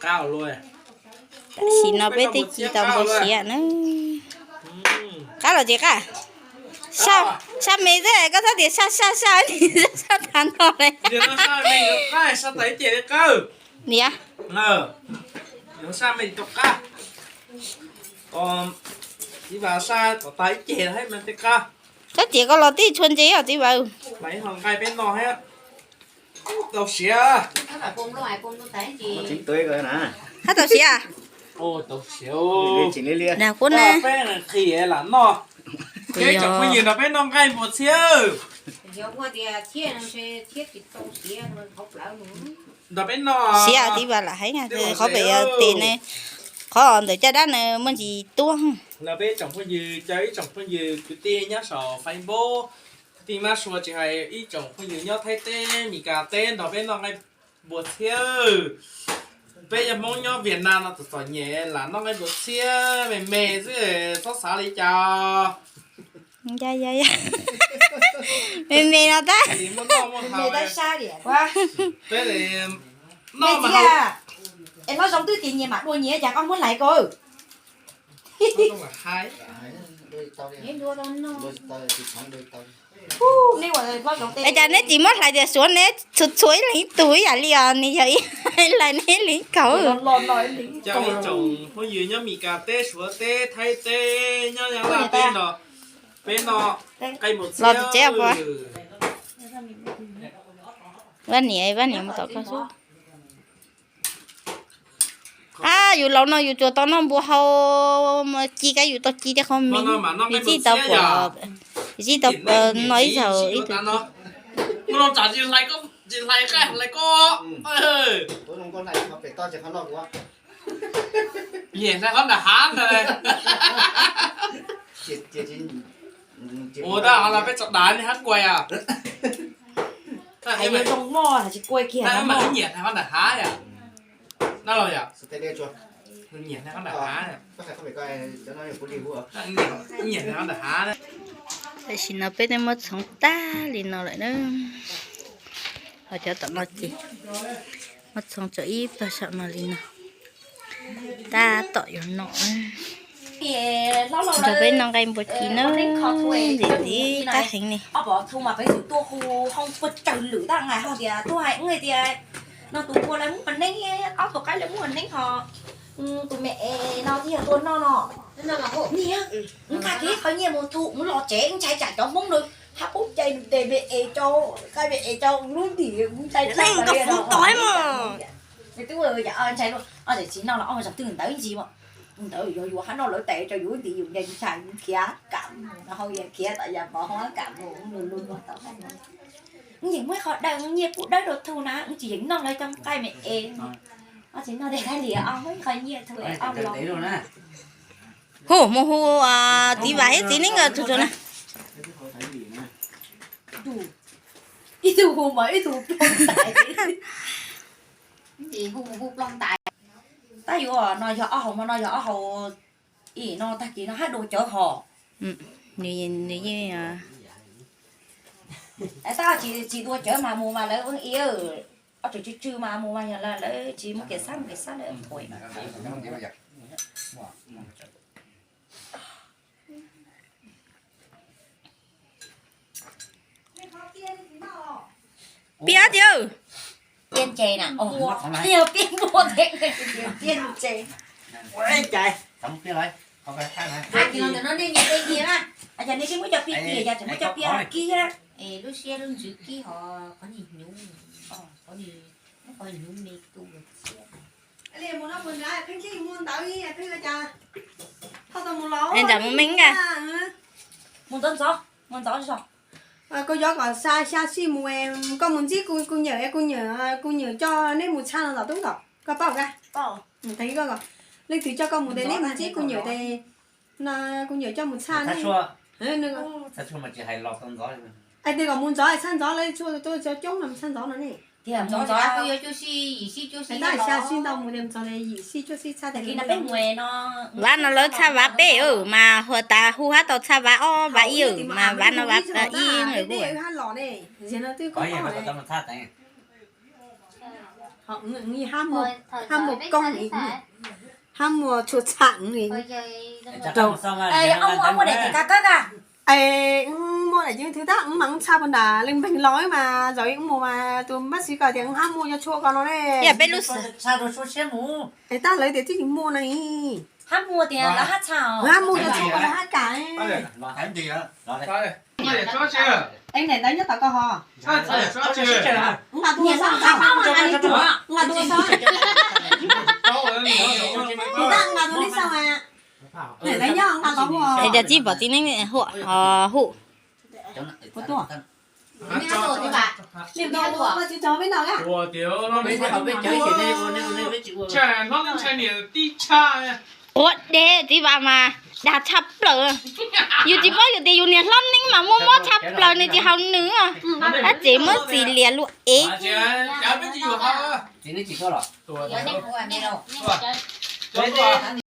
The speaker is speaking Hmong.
Tam sim no peb twb ci tau npua siav na. Qab los tsis qab? Sab me xwb koj txhob tias sab sab sab, sab sab tas no li. Niam, txiv Vam, sab kom tas ib ceg thiab mas thiaj qab. Txhob tias koj los tib tshua ntse os txiv Vam. Tau siav. Hab tau siav. Dag kuv ne. Peb nqhis lam noj. Cov ib tsoom phooj ywg nrog peb noj nqaij npua txhiab. Nrog peb noj. Siav txiv Vam lam hais na, qhov pem tes ne, qhov ntawm caj dab ne muaj ntsis tuab. Los peb tsoom phooj ywg, cov ib tsoom phooj ywg kwv tij nyob saum Facebook, kwv tij Mab Sua tsis hais ib tsoom phooj ywg nyob Thaib teb, Mis Kas teb nrog peb noj nqaij npua txhiab. Peb yog Hmoob nyob Vietnam no txom txom nyem lam noj nqaij npua txhiab me me xwb, txhob xav li cas. Me me no tab. Peb noj mas es hlob Zoo twb tias nyias mam dua nyias cas koj muab hlais ko. Es cas neb tsis muab hlais tias suav neb txhua txhua ib leeg ib tug ib yam li os, nws yog ib hlais neb ib leeg ib kaug. Cov ib tsoom phooj ywg nyob Mis Kas teb, Suav teb, Thaib teb, nyob Nyab Laj teb no, peb noj nqaij npua txhiab. Vaj niam, vaj niam mus tom koj xwb. Ab, yus laus no yus tsuas tau noj npua hau, ci kab yus tau ci thiab qhov mis, yus txij tau pom, yus txij tau noj ib zaug ib tug. Nyiam hlais qhov nram hav ntag. Ua tab los peb tso dav li hab kuai os. Tab sis mas nyiam hlais qhov nram hav yom. Dab laug yom. Nyiam hlais qhov nram hav. Nyiam hlais qhov nram hav. Tam sim no peb twb muab txhoov tag li no lawm na. Ho cov tom no ces muab txhoov tso ib pawg saum no li no. Tab tom yuav no. Nrog peb noj nqaij npua ci na, ntxim ntxim qab heev li. No tus npua lawv muab neeb, ob tug qaib lawv muab neeb ho tus me es no thiaj yog tua noj no. Niam, nqa kiag qhov nyiaj mus thum mus los tsev, ntshai tsam cov Hmoob no hab pub cai nws tes me es rau, qaib me es rau lub ntim ntshai tsam. Ntshai tsis noj los ob tug twg ntawd ntsis mas ntawd yuav yuav hab noj lawv tes rau yus ntim yus ncaim ntshai khiav kam mus no hau khiav tom yam pov hau kam mus lug lug tau. Yeej muaj ib qho dawb nyiaj pub dawb rau thum na, tsis yeej noj lawv cov qaib me es. Ob tsis noj tes thab liam, muaj ib qho nyiaj thum es ob los. Hu mus hu txiv Vam thiab txiv Neeb nkawd tus tus na. Ib tug hu mas ib tug plob ntais. Hu mus hu plob ntais. Tab yuav no yog ob hau, no yog ob hau. Ib no tag kis no hab dua cawv hos. Nws yeej, tab tsis dua cawv mas mus mas lawv ib ob tug tsw tsw mas mus mas yog lawv tsis muaj kev xab, muaj kev xab lawv thuam. Piab tiag. Piab ntses na, yog piab npua thiab, piab ntses. Hais tias no nej nyias tej nyias na, hais tias nej twb muab cov piab kiag, yog tseem muab cov piab kib na. Es lub siab lub ntsws kib hos qhov niag hnyuv, qhov niag, qhov niag hnyuv me tu thiab. Nram mus me nka. Mus ntxov ntxov, mus ntxov zog. Koj yuav kom xya xya sij mus, koj mus ntsib kuv nyuam, kuv nyuam, kuv nyuam coj neb mus tshaj no tom tub nkaus, koj paub ka? Leej twg coj koj mus tes neb mus ntsib kuv nyuam tes, kuv nyuam coj mus tshaj ne. Hais tias kom mus ntxov tshaj ntxov lawv tshuaj tuaj cov coob no mus tshaj ntxov no ne. Tab xya sij ntau mus tes mus ntxov yim sij cuaj sij tshaj tes. Vav no lawv tshaj vav peb mas huas tas hu hab tau tshaj vav ob vav ib mas vav no vav ib. Hab los ne, ziag no twb koj Hab muaj koob, hab muaj tshua txham li. Muaj daim yeeb twg tab wb mas wb txhaj puag nram Leej Npeeg los mas zaum ub mus mas tus mab xib ko tias wb hab muaj cov tshuaj ko no ne. Peb lub, es tab lawv tias twb tsis muaj no. Hab muaj tias lawv hab txhaj, hab muaj cov tshuaj ko lawv hab kam. Ntawd nyob tom ko ho. Nqa tus xauj, nqa tus xauj, nqa tus xauj. Ntawd nyob nqa los hu. Es cov txiv pom txiv neeb hu, hu. Ua deb txiv Vam mas dag tshaj plaws. Yus tsis paub yus tias yus niag hlob neeb mas muaj mob tshaj plaws nws tsis haus nws. Tab tsev muab txiv lias luag ev.